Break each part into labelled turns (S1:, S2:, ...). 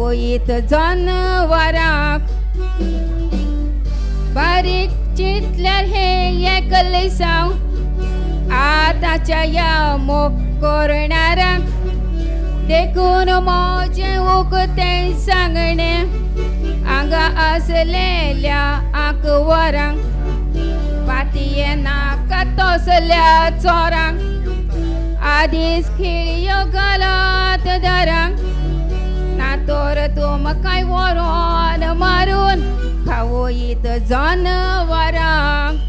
S1: खावयत जनावरांक बारीक चिंतल्यार हें एकलेसांव आतांच्या ह्या मोग करणारांक देखून म्हजें उकतें सांगणें हांगा आसलेल्या आंकवारांक पातये नाका तसल्या चोरांक आदींच खिळयो घालात दारांक ना तर तुमकां व्हरोन मारून खावयत जनावरांक.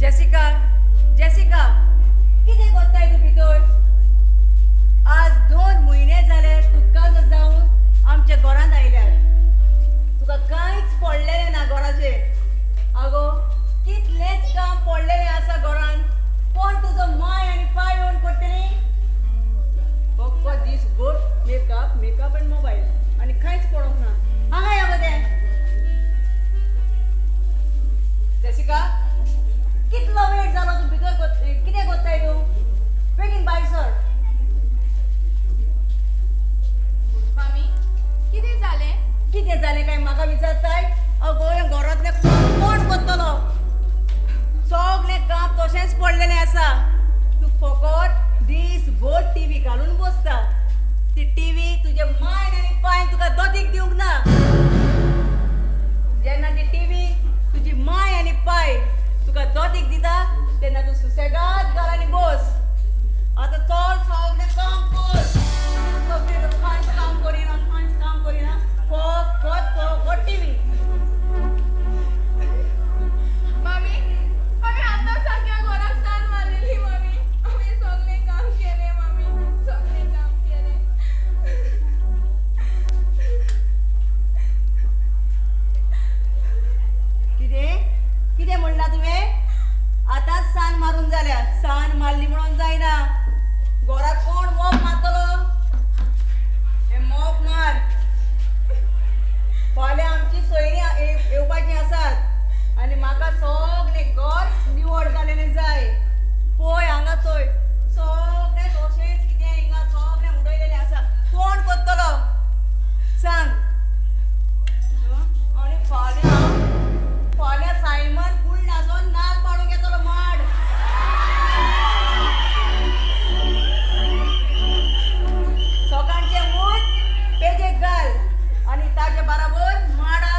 S2: जेसिका, जेसिका, कितें कोत्ताय तूं भितर? आज दोन दोदीक दिवंक ना. जेन्ना ती टीव्ही तुजी माय आनी पाय तुका दोदीक दिता तेन्ना तूं सुसेगाद घाल आनी बस. आतां चल सगळें काम कर. सगळें कांयच काम करिना, कांयच काम करिना, फकत फकत टीव्ही.
S3: मामी, आमी आतां सारक्या घराक सान मारलेली मामी. आमी सगळें काम केलें मामी, सगळें काम केलें.
S2: कितें कितें म्हणलां तुवें? आतांच सान मारून जाल्या. सान मारली म्हणून जायना. घराक कोण मोप मारतलो? हें मोप मार. फाल्यां आमची सोयरीं येवपाचीं आसात आनी म्हाका सगळें घर निवळ जालेलें जाय. पळय हांगा चोय सगळें तशेंच कितें हिंगा सगळें उडयलेलें आसा. कोण करतलो सांग? आनी फाल्यां फाल्यां सायमन फूल नाचोन नाल पाडूंक येतलो माड. सकाळचें उठ पेजेक घाल आनी ताजे बराबर माडा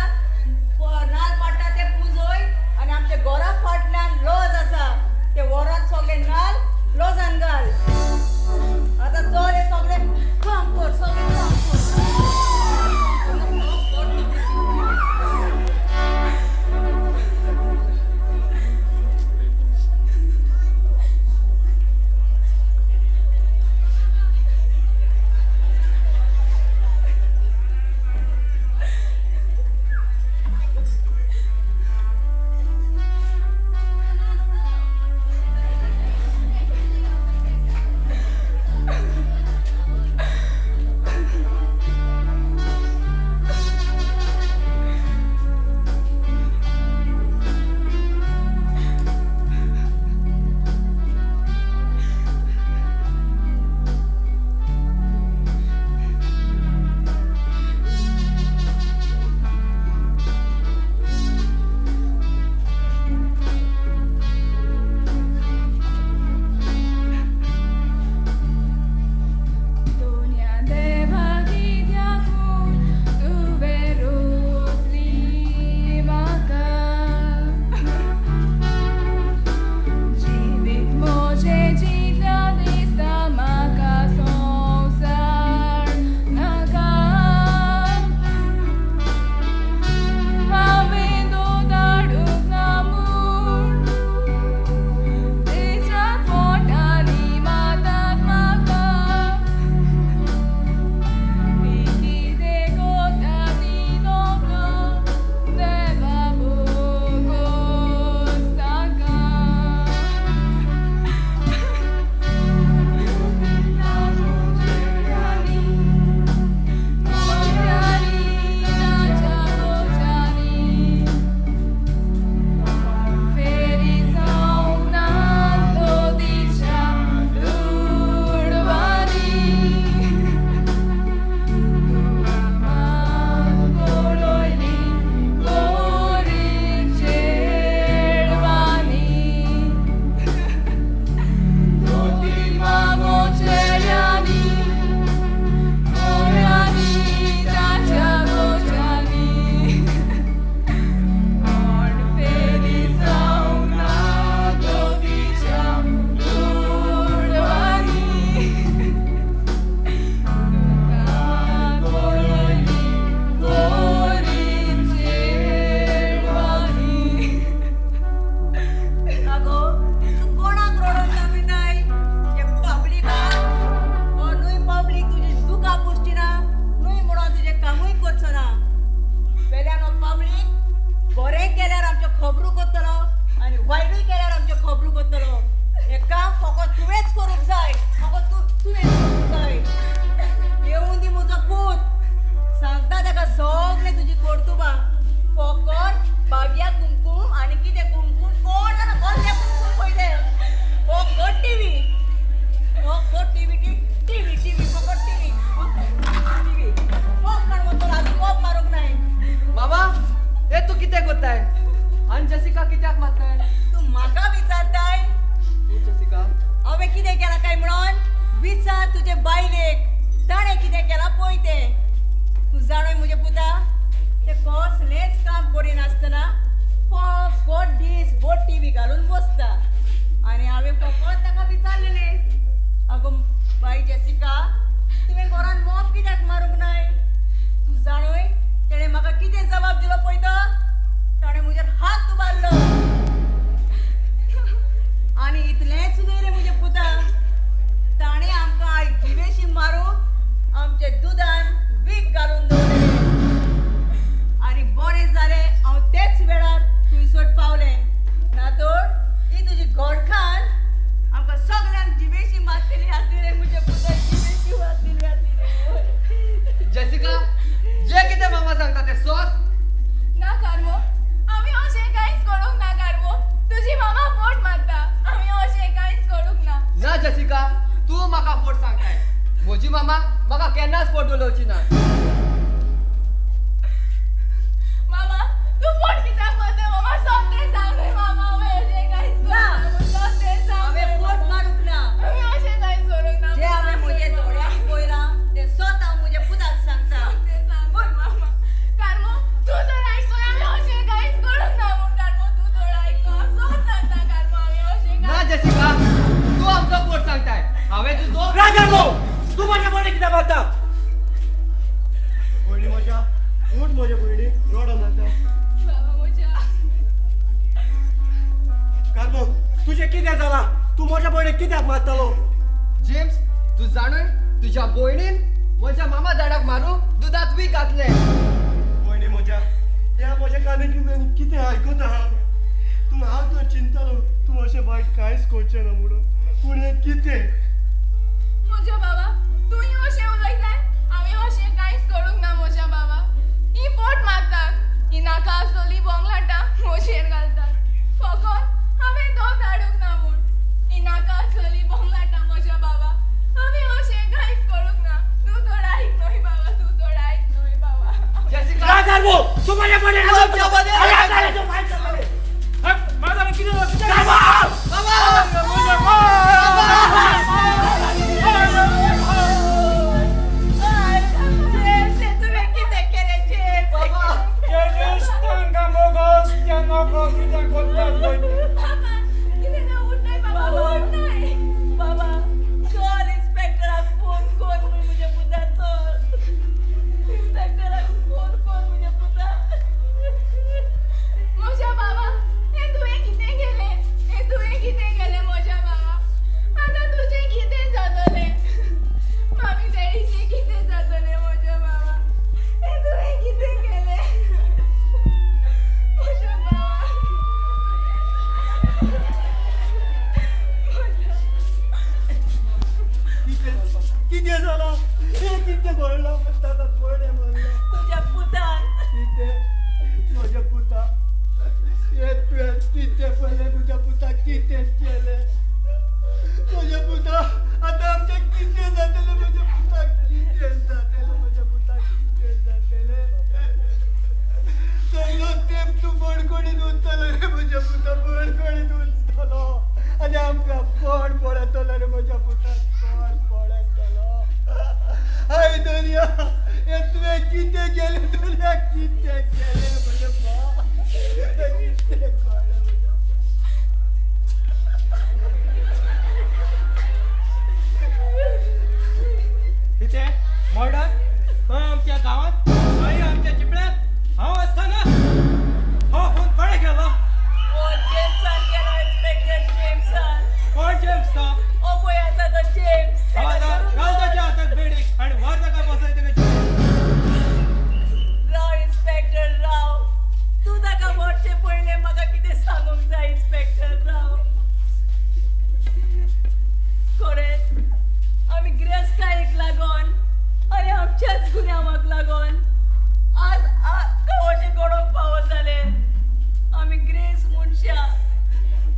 S2: नाल पाडटा ते पुजय. आनी आमच्या घरा फाटल्यान लॉज आसा ते वरात सगळे नाल लॉजान घाल. आतां चल हें सगळें काम कर, सगळें काम कर.
S4: कितें केलां काय म्हणून विचार तुजे बायलेक, ताणें कितें केलां पळय तें.
S2: तूं जाणोय म्हजे पुता, ते कसलेंच काम करिनासतना फकत दीस बोट टीव्ही घालून बसता. आनी हांवें फकत ताका विचारलेलें, आगो बाय जेसिका, तुवें घरान मोप कित्याक मारूंक नाय? तूं जाणोय तेणें म्हाका कितें जबाब दिलो पळय तो? ताणें म्हजेर हात उबारलो. आनी इतलेंच न्हय रे म्हजे पुता, ताणें आमकां आयज जिवेशी मारून आमच्या दुदान वीख घालून दवरलें. आनी बरें जालें हांव तेच वेळार थंयसर पावलें, ना तर ही तुजी घोडखान आमकां सगल्यांक जिवेशी मारतली आसली रे म्हज्या पुता, जिवेशी मारतली आसली रे.
S4: जेसिका, जे कितें मामा सांगता तें सत?
S3: ना कार्मो, आमी अशें कांयच करूंक ना. कार्मो, तुजी मामा फोट मारता, आमी अशें कांयच करूंक ना.
S4: ना जेसिका, तूं म्हाका फोट सांगताय. म्हजी मामा म्हाका केन्नाच फोट उलोवची ना.
S3: मामा, तूं फोट कित्याक मारता मामा? सत तें सांग रे मामा, हांवें अशें कांयच करूंक ना. सत तें सांग.
S2: हांवें फोट मारूंक ना.
S3: आमी अशें कांयच करूंक ना.
S2: जें हांवें म्हजे दोळ्यांनी पळयलां तें सत हांव म्हज्या पुताक सांगता.
S3: सत तें सांग मामा. कार्मो, तूं तर आयकय, आमी अशें कांयच करूंक ना म्हूण. कार्मो, तूं तर आयक, सत सांगता कार्मो, आमी अशें
S4: ना
S3: कांयच.
S4: जेसिका, तूं आमचो फोट सांगताय. हांवें तुजो
S5: राजा गो, तूं म्हज्या भयणीक कित्याक मारता? भयणी म्हज्या, उठ म्हज्या भयणी, रडो नाका.
S3: बाबा म्हज्या,
S5: कार्मो, तुजें कितें जालां? तूं म्हज्या भयणीक कित्याक मारतालो?
S4: जेम्स, तूं जाणून तुज्या भयणीन म्हज्या मामा दाडाक मारून दुदांत वीख घातलें.
S5: भयणी म्हज्या, ह्या म्हज्या कानाक कितें आयकता? तूं हांव तर चिंतलो तूं अशें वायट कांयच करचें ना म्हणून, पूण हें कितें?
S3: म्हज्या बाबा, तूंय अशें उलयताय? हांवें अशें कांयच करूंक ना म्हज्या बाबा. ही फोट मारतात, ही नाका आसलोली बोंगलाटां म्हजेर घालतात. फकत हांवें दोत हाडूंक ना म्हूण ही नाका आसलोली बोंगलाटां म्हज्या बाबा. हांवें अशें कांयच करूंक ना. तूं तर आयक न्हय बाबा, तूं तर आयक न्हय बाबा.
S4: जेसिका,
S5: ना कार्मो, तूं म्हज्या भयणीक
S4: आमच्या भयणीक-
S5: अरे, अरे, तूं भायर सरलो. कार्मो!
S2: जेम्स, हें तुवें कितें केलें जेम्स?
S3: बाबा, कितें ना, उठ न्हय बाबा, उठ न्हय.
S2: बाबा, चल इन्स्पेक्टराक फोन कर म्हूण म्हज्या पुता, चल इन्स्पेक्टराक फोन कर म्हज्या पुता.
S3: म्हज्या बाबा, हें तुवें कितें केलें? हें तुवें कितें केलें म्हज्या बाबा? आतां तुजें कितें जातलें? मामी डॅडीचें कितें जातलें म्हज्या बाबा? हें तुवें कितें केलें म्हज्या बाबा?
S5: कितें जालां? हें कितें घडलां? ताका कोणें मारलो?
S2: तुज्या पुतान.
S5: कितें म्हज्या पुता, हें तुवें कितें पळयलें? म्हज्या पुता कितें केलें? म्हज्या पुता, आतां आमचें कितें जातलें? म्हज्या पुता कितें जातलें? म्हज्या पुता कितें जातलें? सगळो तेंप तूं बडकोडीत उरतलो रे म्हज्या पुता, बडकोडीत उरतलो. आनी आमकां कोण पळयतलो रे म्हज्या पुता, कोण पळयतलो? हाय दुनिया, हें तुवें कितें केलें? दुनिया कितें केलें म्हज्या बाबा? कितें केलें म्हज्या?
S6: कितें मर्डर? थंय आमच्या गांवांत, थंय आमच्या चिपळ्यांत हांव आसतना हो खून कोणें केलो?
S2: ओ जेम्सान केलो इन्स्पेक्टर, जेम्सान.
S6: कोण जेम्स तो?
S2: ओ पळय आसा तो जेम्स.
S6: हांव
S2: ताका
S6: आतां
S2: धरून
S6: घाल
S2: दवर.
S6: ताच्या हाताक बेडी आनी व्हर ताका बसय ताका.
S2: राव इन्स्पेक्टर राव, तूं ताका व्हरचे पयलें म्हाका कितें सांगूंक जाय इन्स्पेक्टर राव. खरेंच आमी गिरेस्तायेक लागून आनी आमच्याच गुन्यांवाक लागून आज अशें घडोवंक फावो जालें. आमी ग्रेस मनशां,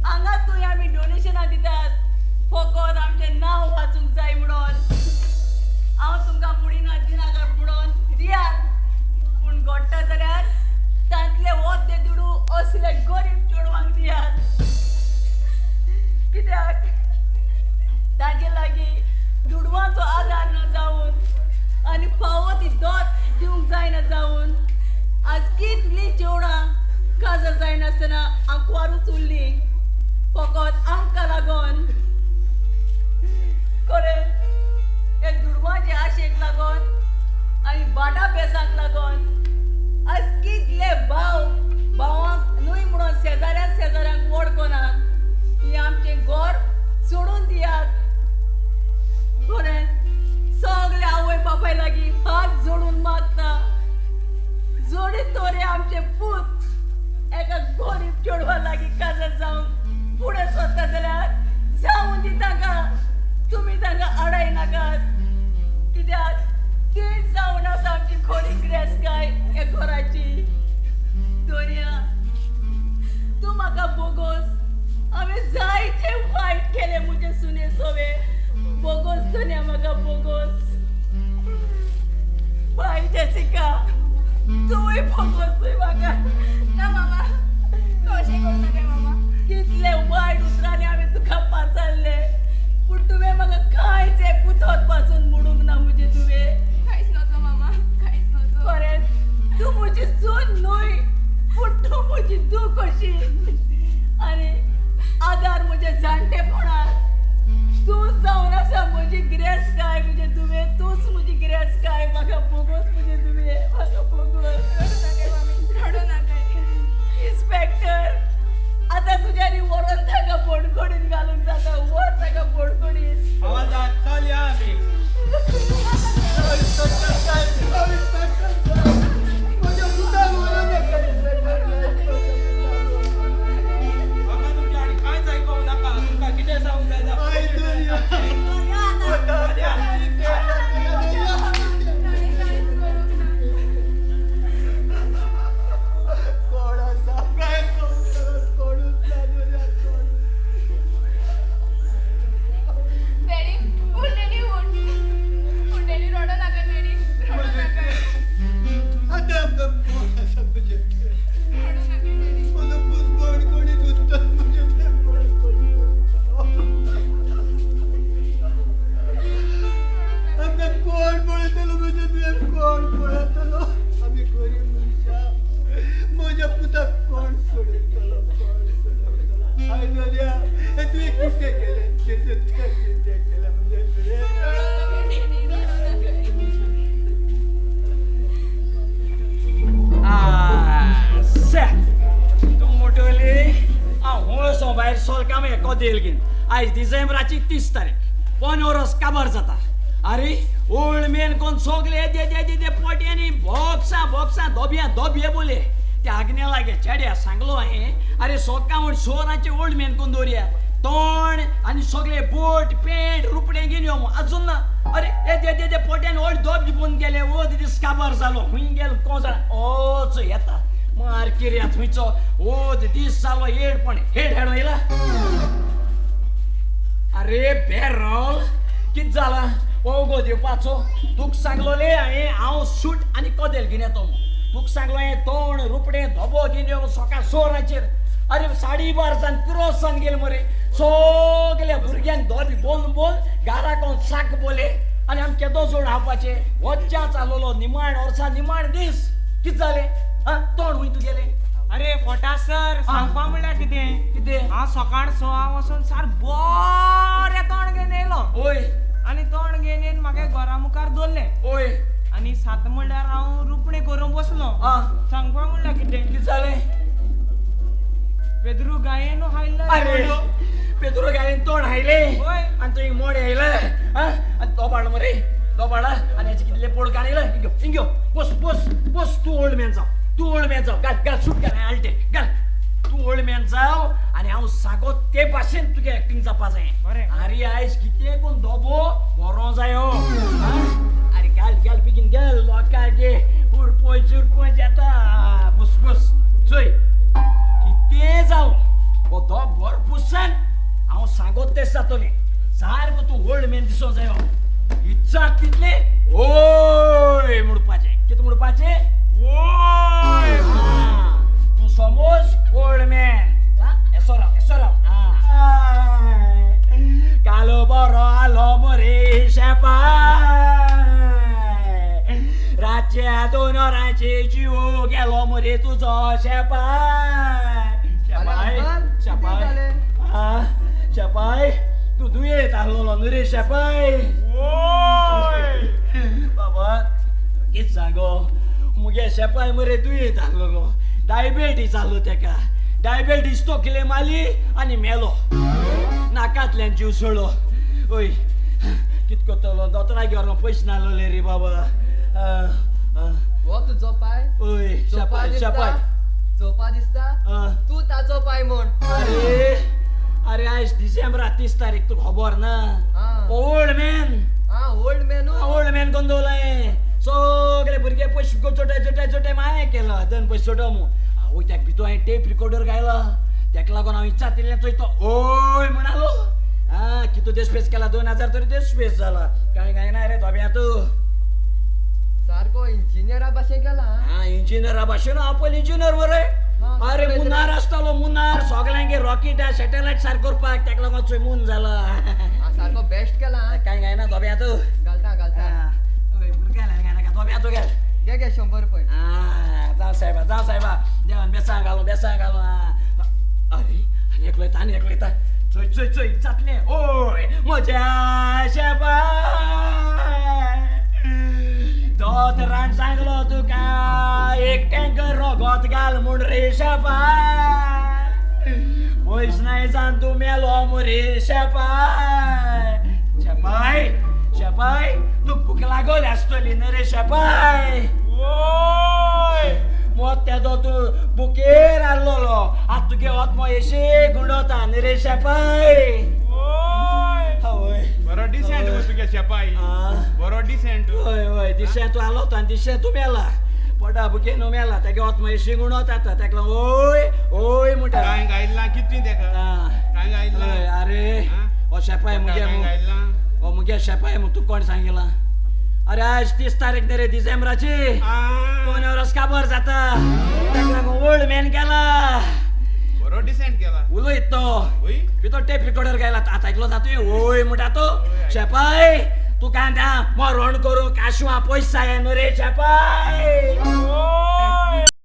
S2: हांगा थंय आमी डोनेशनां दितात फकत आमचें नांव वाचूंक जाय म्हणून. हांव तुमकां म्हणिना दिनाका म्हणून, दियात, पूण घडटा जाल्यार तांतले अर्दे दुडू असले गरीब चेडवांक दियात. कित्याक ताजे लागीं दुडवांचो आदार न जावन आनी फावो ती दत दिवंक आज कितली चेवडां काजार जायनासतना आंकवारूच उरली फकत आमकां लागून. खरें हे दुडवांचे आशेक लागून आनी बाटा बेसाक लागून आज कितले भाव भावांक न्हय म्हणून शेजाऱ्या शेजाऱ्यांक वळखनात. ही आमचें घर सोडून दियात. खरेंच सगळे आवय बापाय लागीं हात जोडून मागता जोडीत तोरे आमचे पूत एका गरीब चेडवा लागीं काजार जावन फुडें सरता जाल्यार जावन दी तांकां. तुमी तांकां आडाय नाकात कित्याक तीच जावन आसा आमची खरी गिरेस्तकाय ह्या घराची. दोनया तूं म्हाका बोगोस हांवें जायते वायट केले म्हजे सुने सोवे. बोगोस दोनया म्हाका बोगोस. बाय जेसिका तूंय बोगोस तुवें म्हाका.
S3: ना मामा तूं अशें करूं नाका मामा.
S2: कितले वायट उतरांनी हांवें तुका पाचारलें पूण तुवें म्हाका कांयच एक उतर पासून म्हणूंक ना म्हजें तुवें.
S3: कांयच नजो मामा कांयच नजो.
S2: खरेंच तूं म्हजी सून न्हय पूण तूं म्हजी धूव कशी आनी आदार म्हज्या जाणटेपणाक तूं जावन आसा म्हजी गिरेस्तकाय. म्हजे तुवें तूंच म्हजी गिरेस्तकाय. म्हाका बोगोस म्हजें तुवें म्हाका बोगोस.
S3: रडूं नाका मामी रडूं नाका.
S2: इन्स्पेक्टर आतां तुज्यांनी व्हरोन ताका बोडकोडीन घालूंक जाता. व्हर ताका बोडकोडीन.
S6: हवालदार चल या आमी.
S5: म्हज्या पुताक व्हरोन नाका इन्स्पेक्टर.
S6: म्हाका तुमचें आनी कांयच आयकोंक नाका. तुमकां कितें सांगूंक जाय.
S3: डॅडी उठ डॅडी उठ. उठ डॅडी रडो नाका डॅडी रडो नाका.
S5: आतां आमकां कोण आसा म्हजें?
S3: रडो नाका डॅडी.
S5: म्हजो पूत बणकोडीत उरता म्हजें बणकोडीत उरता. आमकां कोण पळयतलो म्हजें तुवें? कोण पळयतलो? आमी गरीब मनशां. म्हज्या पुताक कोण सोडयतलो? कोण सोडयतलो? आय दर्या हें तुवें कितें केलें? तुवें कितें केलें म्हजें तुवें?
S3: रडो नाका डॅडी रडो नाका.
S7: तूं मोटोली हांव होळसो भायर सोलकाम कदेल घेवन. आयज डिसेंबराची 30 तारीख 15 काबार जाता. अरे ओल्ड मेन कोण सोगले दे दे दे दे पोट्यांनी भोपसा भोपसा दोबया दोबये बोले त्या आग्ने लागे चेड्या सांगलो हांवें. अरे सोका म्हण सोराचे ओल्ड मेन कोण दवरया तोंड आनी सगळे बोट पेंट रुपडे घेवन यो अजून ना. अरे ए दे दे दे पोट्यान ओल्ड दोब बंद गेले ओ दीस काबार जालो खूंय गेलो कोण जाणा ओच येता मार किर्या थंयचो ओ दीस जालो हेड पण हेड हेडो येयला. अरे बेरल कितें जालां ओगो दिवपाचो तुका सांगलोले हांवें. हांव सूट आनी कदेल घेवन येतो म्हूण तुका सांगलो हांवें. तोंड रुपडें धोबो घेवन यो सकाळ 6 वरांचेर. अरे 12:30 जावन क्रॉस जावन गेले मरे. सगल्या भुरग्यांक दोबी बोल बोल घराक साक बोले आनी आमी केदो जोड हावपाचे. वच्च्या चालवलो निमाण वर्सा निमाण दीस. कितें जालें आं तोंड खूंय तुगेलें?
S6: अरे फोटा सर सांगपा म्हणल्यार कितें
S7: कितें?
S6: हांव सकाळ 6 वचून सार बरें तोंड घेवन येयलो.
S7: ओय
S6: आनी तोंड घेवन येवन म्हाका घरा मुखार दवरलें.
S7: ओय
S6: आनी 7 म्हणल्यार हांव रुपणें करूंक बसलो. सांगपा म्हणल्यार कितें?
S7: कितें जालें?
S6: पेद्रू गायेन हायलें.
S7: अरे पेद्रू गायेन तोंड हायलें आनी तुवें मोड हायलें. आनी दोबाळ मरे दोबाळ आनी हेचे कितले पोड काडले. हिंग हिंग बस बस बस. तूं ओल्ड मॅन जाव तूं ओल्ड मॅन जाव. घाल घाल सूट घाल आलटे घाल. तूं ओल्ड मॅन जाव आनी हांव सांगो ते भाशेन तुगे एक्टींग जावपा जाय.
S6: बरें.
S7: अरे आयज कितें कोण दोबो बरो जायो. अरे घाल घाल बेगीन घाल लोकांक उरपोय उरपोय येता. बस बस चोय कितें जावं हो दोब बरो पुसान हांव सांगो तें जातलें. सारको तूं ओल्ड मॅन दिसो जायो. इच्छा तितले ओय म्हणपाचें. कितें म्हणपाचें?
S6: ओय.
S7: तूं समज ओल्ड मॅन. येसो राव येसो राव. कालो बरो आलो मरे शेपाय रातच्या 2 वरांचेर. शेपायचे जीव गेलो मरे तुजो शेपाय शेपाय शेपाय शेपाय तूं दुयेंत आसलेलो न्हू रे शेपाय बाबा कितें सांगो मुगे शेपाय मरे दुयेंत आसलेलो डायबेटीस आसलो तेका डायबेटीस तोखले मारली आनी मेलो नाकांतल्यान जीव सोडलो ओय कित करतलो दोतोरागेर व्हरोंक पयशे नासलेले रे बाबा
S4: हो तुजो पाय
S7: ओय शेपाय शेपाय
S4: चोवपा दिसता तूं ताचो पाय म्हण
S7: अरे अरे आयज डिसेंबरा 30 तारीख तुका खबर ना old man
S4: old man
S7: old man कोण दवरलां सगळे भुरगे पयशे चोटाय चोटाय चोटाय माया केला दोन पयशे चोटो मू आवय तेका भितर हांवें टेप रिकॉर्डर घायला तेका लागून हांव इचातिल्लें चोय तो ओय म्हणालो आं कितू देशपेस केला 2000 तरी देशपेस जाला कांय कांय ना रे धोब्या तूं
S4: सारको इंजिनियरा भाशेन केला
S7: आं इंजिनियरा भाशेन हांव पयलीं इंजिनियर मरे अरे मुन्नार आसतलो मुन्नार सगल्यांगे रॉकेट सॅटेलायट सारको करपाक तेका लागून चोय मून जाला
S4: सारको बेस्ट केला
S7: कांय कांय ना धोब्या तूं
S4: घालता घालता
S7: भुरग्यां नाका धोब्या तूं घाल
S4: घे घे 100 रुपये
S7: जावं साहेबा जावं साहेबा देवान बेसां घालूं बेसां घालूं अरे आनी एकलो येता आनी एकलो येता चोय चोय चोय जातलें ओय म्हज्या शेपाय दोतोरान सांगलो तुका एक टँकर रोगोत घाल म्हूण रे शेपाय पयस नाय जावन तूं मेलो मुरे शेपाय शेपाय शेपाय तूं भूक लागोली आसतली न्हू रे शेपाय मोत तेदो तूं बुकेर आहलोलो आतां तुगे वत येशे गुंडोता न्ही रे शेपाय हय
S8: बरो डिसेंट तुगे शेपाय बरो डिसेंट हय
S7: हय दिशें तूं आहलो तो आनी दिशें तूं मेला पोटा बुके न्हू मेला तेगे वत येशे गुंडोता आतां तेका लागून ओय ओय म्हणटा
S8: कांय गायलां कितली तेका कांय गायलां
S7: अरे हो शेपाय मुगे हो मुगे शेपाय मू तुका कोण सांगिलां अरे आज 30 तारीख न्ही रे डिसेंबराची कोण वर्स काबर जाता तेका लागून ओल्ड मॅन केला
S8: बरो डिसेंट केला
S7: उलयत तो भितर टेप रिकॉर्डर घायला आतां एकलो जातूय ओय म्हणटा तो शेपाय तुका आतां मरण करूं काशवा पयस जाय न्हू रे शेपाय.